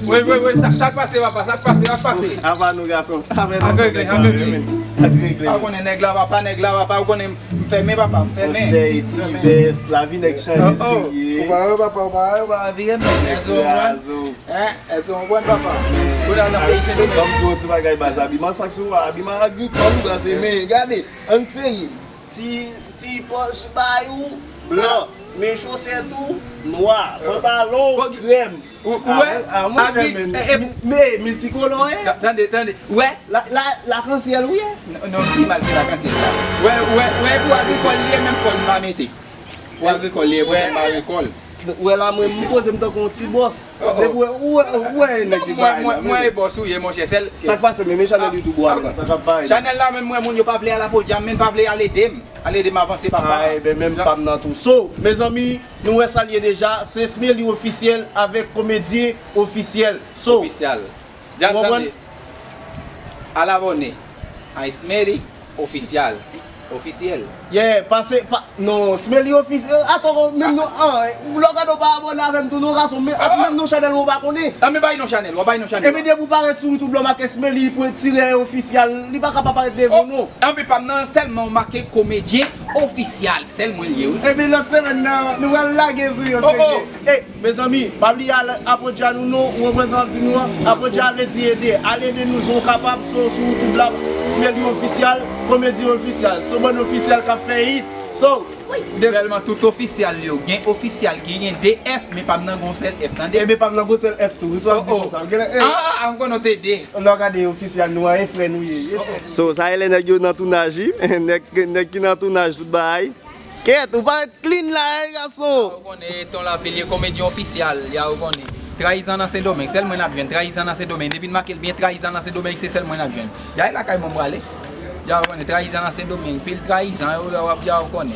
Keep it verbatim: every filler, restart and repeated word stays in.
Wi, wi, wi, sa, sa k pase, papa, sa k pase, sa k pase? Apa nou gason, apa nou gason, papa, men. Ak regle. Ou konnen nèg la, papa, nèg la, papa, ou konnen m fèmen, papa, m fèmen. Monchè, e ti vès, lavi nèg chanje serye. Ou pa wè, papa, ou pa wè, ou pa vire, men. Nèg kraze w. Hein, èske w konprann, papa? Kounye a nan peyi Sendomeng. Ban m di w yon ti bagay, baz, abiman, sa k sou a, abiman agrikòl, ou baz, men, gade, ann serye. Ti, ti pòch bay ou, blan, men chosèt ou, nwa, pantalon, krèm. Ou, ou wè? Ah, monchè, men, men, miltikolò, hein? Tande, tande. Ou wè? La, la, lakansyèl, wi, hein? Non, non, pi mal ke lakansyèl la. Ou wè, ou wè, ou wè, pou agrikòl, li e menm kòl m pa mete. Pou agrikòl, li e pou se pa rekòl. Ou wè la, mwen, m poze m tankou yon ti bòs. Depi ou wè, ou wè, ou wè nèg ki bay la, mwen, mwen e bòs ou ye, monchè, sèl. Sa k pase, men, men chanèl YouTube ou a, sa k ap parèt? Chanèl la, menm mwen, moun yo pa vle al apodi a m, men pa vle al ede m. Al ede m avanse, papa. Ay, ben, menm pa m nan tou. So, mezanmi, nou wè sa l ye deja, se Smelly Officiel avèk Komedyen Officiel. So, Official. Dja tande. Al abòne a Smelly Official. Ofisyèl. Yeah, pase, pa, non, Smelly Officiel, eh, atann, menm non, ah, lè w gade w pa abòne avè m tou, non, gason, men, menm non chanèl ou pa konnen. Ah, men bay non chanèl, w ap bay non chanèl. Epi depi w parèt sou YouTube la, w make Smelly, pwen tirè Official, li pa ka pa parèt devan w, non. Ah, men pa m nan, sèlman w make Komedyen Official, sèl mwen l ye, wi. Epi lòt semèn nan, nou pral lage sou yo, serye. Ey, mezanmi, pa bliye al apodi a nou non, ou konprann sa m ap di nou an? Apodi a vle di ede. Al ede nou jan w kapab, so sou YouTube la, Smelly Official, Komedyen Official, so bann ofisyèl k ap fè hit. So, de- Sèlman tout ofisyal yo, gen ofisyal ki gen de F, men pa m nan gon sèl F, tande? Ebyen pa m nan gon sèl F tou, wi, sa w ap di konsa, w genlè, ey. Ah, ah, ah, m konnen w te de. Lè w gade ofisyal nou an, e frè nou ye, e frè nou ye. So, sa e lè nèg yo nan tounaj, wi. Nèg, nèg ki nan tounaj, tout bagay. Kèt, ou parèt clean la, eh, gason. Ou konnen, Ton Lapil, ye Komedyen Ofisyal, ya ou konnen. Trayizan nan Sendomeng, sèl mwen n ap jwenn. Trayizan nan Sendomeng, depi n make l byen, Trayizan nan Sendomeng, se sèl mwen n ap jwenn. Ya e lakay mwen m prale. Ya ou konnen, Trayizan nan Sendomeng, pil trayizan, yo, yo, w ap ya ou konnen.